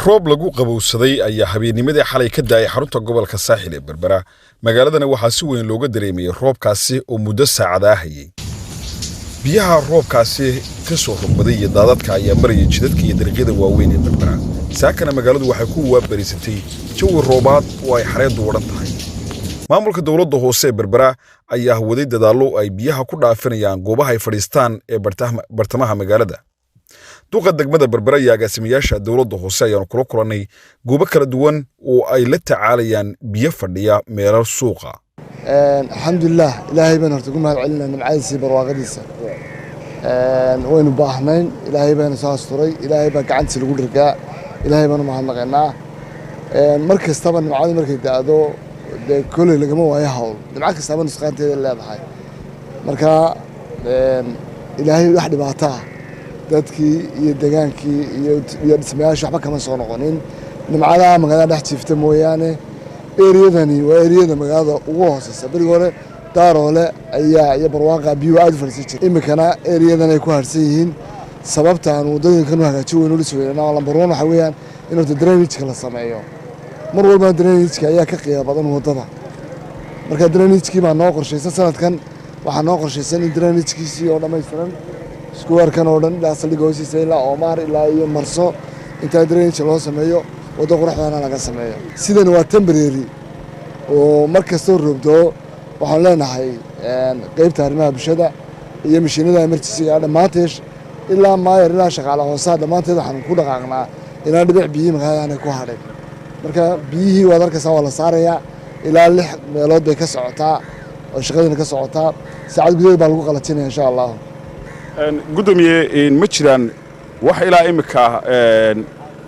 Roob lagu qabowsaday ayaa habeennimadii xalay ka daayay xarunta gobolka Saaxil ee Berbera. Magaaladana waxaa si weyn looga dareemayay roobkaasi oo muddo saacada hayay. Biyaha roobkaasi ka soo rogmaday iyo daadadka ayaa marayay jidadka iyo dariiqyada waaweyn ee Berbera. Saakana magaaladu waxay ku waabariisatay jawi roobaad oo ay xareeddu wadhan tahay. Maamulka dowladda hoose ee Berbera ayaa waday dadaallo ay biyaha ku dhaafinayaan goobaha ay fadhiistaan ee bartamaha magaalada. Duqa degmada Berbera iyo agaasimayaasha dowladda hoose ayaanu kula kulannay goobo kala duwan oo ay la tacaalayaan biyo fadhiya meelal suuqa. Alxamdulilah, Ilaahay baan horta ku mahad celinaa nimcadiisa iyo barwaaqadiisa. Waynu baahnayn, Ilaahay baana soo asturay, Ilaahay baa gacantiisa lagu dhargaa, Ilaahay baanu mahadnaqaynaa. Mar kastaba nimcadu markay da'do, dee koley lagama waayo hawl. Nimco kastaba nusqaanteeda leedahay. Marka Ilaahay wax dhibaato ah dadkii iyo degaankii iyo dhismayaasha waxba kama soo noqonin, nimcadaha magaalada dhex jiifta mooyaane. Eriyadani waa eriyada magaalada ugu hooseysa. Berigi hore Daaroole ayaa iyo Barwaaqa biyuhu aad u fadhiisan jiray, iminkana eriyadan ay ku harsan yihiin. Sababta aan waddooyinkan u hagaajin weynu dhisi weynana number one waxa weeyaan in horta drainage-ka la sameeyo. Mar walbana drainage-ka ayaa ka qiimo badan waddada. Marka drainage-kii baa noo qorshaysan. Sanadkan waxaa noo qorshaysan in drainage-kiisii oo dhammaystiran square-kan oo dhan, ilaa saldhigga hoostiisa, ilaa Oomaar, ilaa iyo Marso, intaa drainage loo sameeyo, waddo quruxdana laga sameeyo. Sidan waa temporary oo mar kastoo roobdoo waxaan leenahay qeybta arrimaha bulshada iyo mashiinada emergency-ga dhammaanteed, ilaa maayar ilaa shaqaale hoosaha, dhammaanteed waxaan ku dhaqaaqnaa inaan dhibic biyihii magaalada aanay ku hadhin. Marka biyihii waad arkaysaa, waa la saarayaa. Ilaa lix meelood bay ka socotaa oo shaqadiina ka socotaa. Saacad gudaheed baa lagu qalajinaya, insha Allahu. Guddoomiye, ma jiraan wax ilaa imika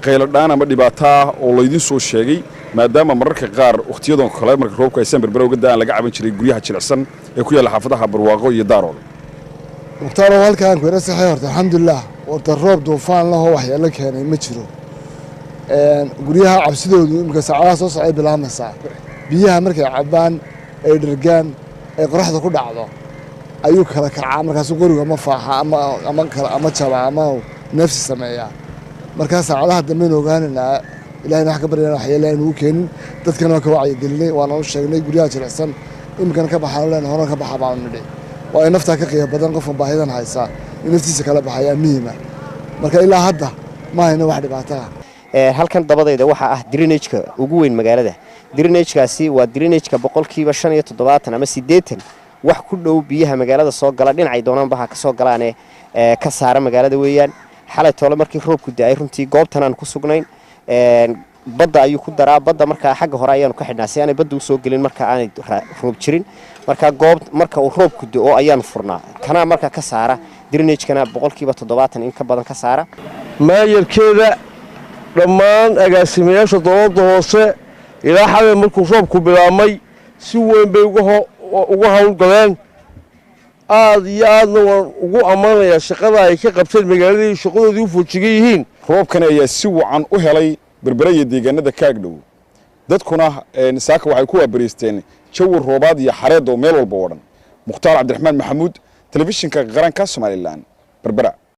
qayladhaan ama dhibaataa oo laydin soo sheegay, maadaama mararka qaar wakhtiyadan kale marka roobku aysan Berbera uga da'an laga caban jiray guryaha jilicsan ee ku yaalla xaafadaha Barwaaqo iyo Daaroole? Mukhtaaro, halkaan ku yara saxay. Horta alxamdulilah, horta roob duufaan lahoo waxyeelo keenay ma jiro. Guryaha cabsidoodu imika saacadaha soo socday bilaabmaysaa. Biyaha markay cabbaan, ay dhergaan, ay qoraxda ku dhacdo, ayuu kala kacaa. Markaasuu qorigu ama faaxa ama kala ama jaba ama neefsi sameeyaa. Markaa saacadaha dambeyn ogaanaynaa. Ilahayna wax ka baryana waxyeelo aynu u keenin. Dadkana waa ka wacyigelinay, waana u sheegnay guryaha jilicsan iminkana ka baxaan leen, horena ka baxa baanu nidhi. Waa in naftaa ka qiimo badan. Qofka baahidan haysaa in naftiisa kala baxayaa muhiima. Marka ilaa hadda ma hayno wax dhibaato ah. Halkan dabadayda waxaa ah drainage-ka ugu weyn magaalada. Drainage-kaasi waa drainage-ka 75% ama 80 wax ku dhow biyaha magaalada soo gala, dhinacay doonaanba ha ka soo galaane, ka saara magaalada weeyaan. Xalay toole markii roobku da'ay, runtii goobtan aan ku sugnayn badda ayuu ku daraa. Badda markaa xagga hore ayaanu ka xidhnaa si aanay badda usoo gelin marka aanay roob jirin. Marka goob marka uu roobku da'o ayaanu furnaa kanaa, marka ka saara drainage-kana 70% in ka badan ka saara. Maayarkeeda, dhammaan agaasimayaasha dowladda hoose, ilaa xalay markuu roobku bilaabmay si weyn bay uga howlgaleen. Aad iyo aadna waan ugu ammaanayaa shaqada ay ka qabteen magaaladii, shaqadoodii u foojigan yihiin. Roobkani ayaa si wacan u helay Berbera iyo deegaanada kaag dhow. Dadkuna saaka waxay ku waabariisteen jawi roobaad iyo xareed oo meel walba oo dhan. Mukhtaar Cabdiraxmaan Maxamuud, Telefishinka Qaranka Somaliland, Berbera.